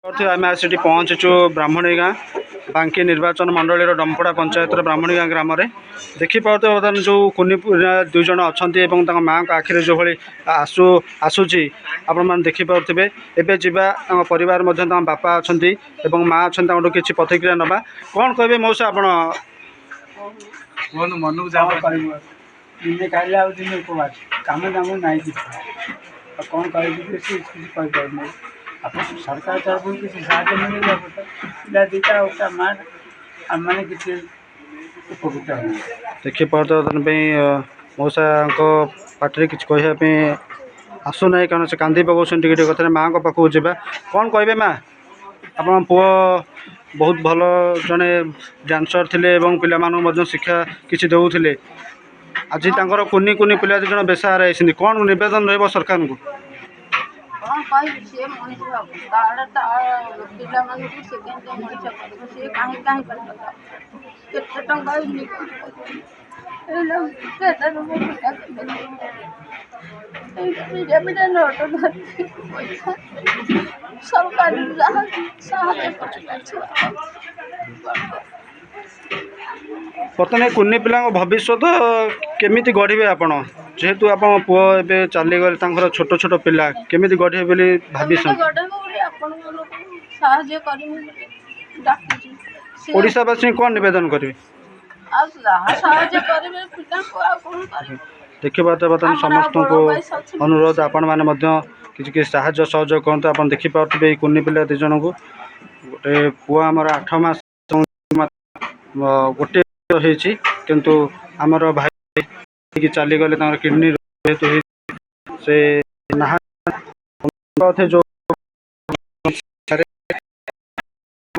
ଆମେ ସେଠି ପହଞ୍ଚିଛୁ ବ୍ରାହ୍ମଣୀ ଗାଁ, ବାଙ୍କି ନିର୍ବାଚନ ମଣ୍ଡଳୀର ଡମ୍ପଡ଼ା ପଞ୍ଚାୟତର ବ୍ରାହ୍ମଣୀ ଗାଁ ଗ୍ରାମରେ। ଦେଖିପାରୁଥିବେ, ବର୍ତ୍ତମାନ ଯେଉଁ କୁନି ପିଲା ଦୁଇ ଜଣ ଅଛନ୍ତି ଏବଂ ତାଙ୍କ ମାଆଙ୍କ ଆଖିରେ ଯେଉଁଭଳି ଆଂସୁ ଆସୁଛି, ଆପଣମାନେ ଦେଖିପାରୁଥିବେ। ଏବେ ଯିବା ତାଙ୍କ ପରିବାର ମଧ୍ୟ, ତାଙ୍କ ବାପା ଅଛନ୍ତି ଏବଂ ମା ଅଛନ୍ତି, ତାଙ୍କଠୁ କିଛି ପ୍ରତିକ୍ରିୟା ନେବା। କ'ଣ କହିବେ ମଉସା ଆପଣ? କୁହନ୍ତୁ ମନକୁ। କଣ ଯାହା କହିବୁ ଆଉ? ଦିନେ ଖାଇଲେ ଆଉ ଦିନେ ଉପବାସ। କାମ ଦାମ ନାହିଁ କିଛି। ଆଉ କ'ଣ କହିବି? ବେଶୀ କିଛି କହିପାରୁନି। ଆପଣ ସରକାର ତରଫରୁ କିଛି ସାହାଯ୍ୟ ମିଳିଲେ ତ ପିଲା ଦୁଇଟା ଆଉ ତା ମା, ଆମେମାନେ କିଛି ଉପକୃତ ହେବୁ। ଦେଖିପାରୁଥିବେ, ବର୍ତ୍ତମାନ ପାଇଁ ମଉସାଙ୍କ ପାଟିରେ କିଛି କହିବା ପାଇଁ ଆସୁନାହିଁ, କାରଣ ସେ କାନ୍ଦି ପକାଉଛନ୍ତି ଟିକେ ଟିକେ କଥାରେ। ମାଆଙ୍କ ପାଖକୁ ଯିବା। କ'ଣ କହିବେ ମା? ଆପଣଙ୍କ ପୁଅ ବହୁତ ଭଲ ଜଣେ ଡ୍ୟାନ୍ସର ଥିଲେ ଏବଂ ପିଲାମାନଙ୍କୁ ମଧ୍ୟ ଶିକ୍ଷା କିଛି ଦେଉଥିଲେ। ଆଜି ତାଙ୍କର କୁନି କୁନି ପିଲା ଦୁଇ ଜଣ ବେସାହାରା ହେଇଛନ୍ତି। କ'ଣ ନିବେଦନ ରହିବ ସରକାରଙ୍କୁ? କ'ଣ କହିବି? ସିଏ ମଣିଷ ତାର ତା ପିଲାମାନଙ୍କୁ ସେ କେମିତି ମଣିଷ କରିବ? ସିଏ କାହିଁ କାହିଁ ବାଟ କେତେ ଟଙ୍କା ଇନକମ୍ କରୁଛି? ଏଇଟା ମୋ ପିଲା କେମିତି? ଏଇଟା ମିଡ଼ିଆ ମିଡ଼ିଆ ନୋଟ ଧରିକି ପଇସା ସରକାର ଯାହା ସାହାଯ୍ୟ କରିଲା ଛୁଆ। ବର୍ତ୍ତମାନ ଏ କୁନି ପିଲାଙ୍କ ଭବିଷ୍ୟତ କେମିତି ଗଢ଼ିବେ ଆପଣ? ଯେହେତୁ ଆପଣଙ୍କ ପୁଅ ଏବେ ଚାଲିଗଲେ, ତାଙ୍କର ଛୋଟ ଛୋଟ ପିଲା କେମିତି ଗଢ଼ିବେ ବୋଲି କେମିତି ଭାବିଛନ୍ତି? ଗଢ଼ିବୁ ବୋଲି ଆପଣଙ୍କ ଲୋକଙ୍କୁ ସାହାଯ୍ୟ କରିବୁ ବୋଲି ଡାକୁଛି ସେ। ଓଡ଼ିଶାବାସୀଙ୍କୁ କ'ଣ ନିବେଦନ କରିବେ? ଆଉ ଯାହା ସାହାଯ୍ୟ କରିବେ ପିଲାଙ୍କୁ, ଆଉ କ'ଣ କରିବୁ? ଦେଖିପାରୁଥିବେ, ବର୍ତ୍ତମାନ ଆମର ଆଉ ବଳ ସମସ୍ତଙ୍କୁ ବୟସ ଅଛି? ଅନୁରୋଧ, ଆପଣମାନେ ମଧ୍ୟ କିଛି କିଛି ସାହାଯ୍ୟ ସହଯୋଗ କରନ୍ତୁ। ଆପଣ ଦେଖିପାରୁଥିବେ, ଏଇ କୁନି ପିଲା ଦୁଇ ଜଣଙ୍କୁ, ଗୋଟେ ପୁଅ ଆମର 8 ମାସ ଗୋଟେ ହେଇଛି, କିନ୍ତୁ ଆମର ଭାଇ ଚାଲିଗଲେ। ତାଙ୍କର କିଡ଼ନୀ ଯେହେତୁ ହେଇଛି, ସେ ନାହାନ୍ତି। ଯେଉଁ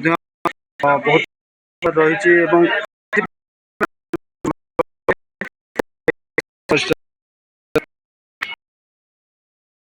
ମଧ୍ୟ ବହୁତ ରହିଛି ଏବଂ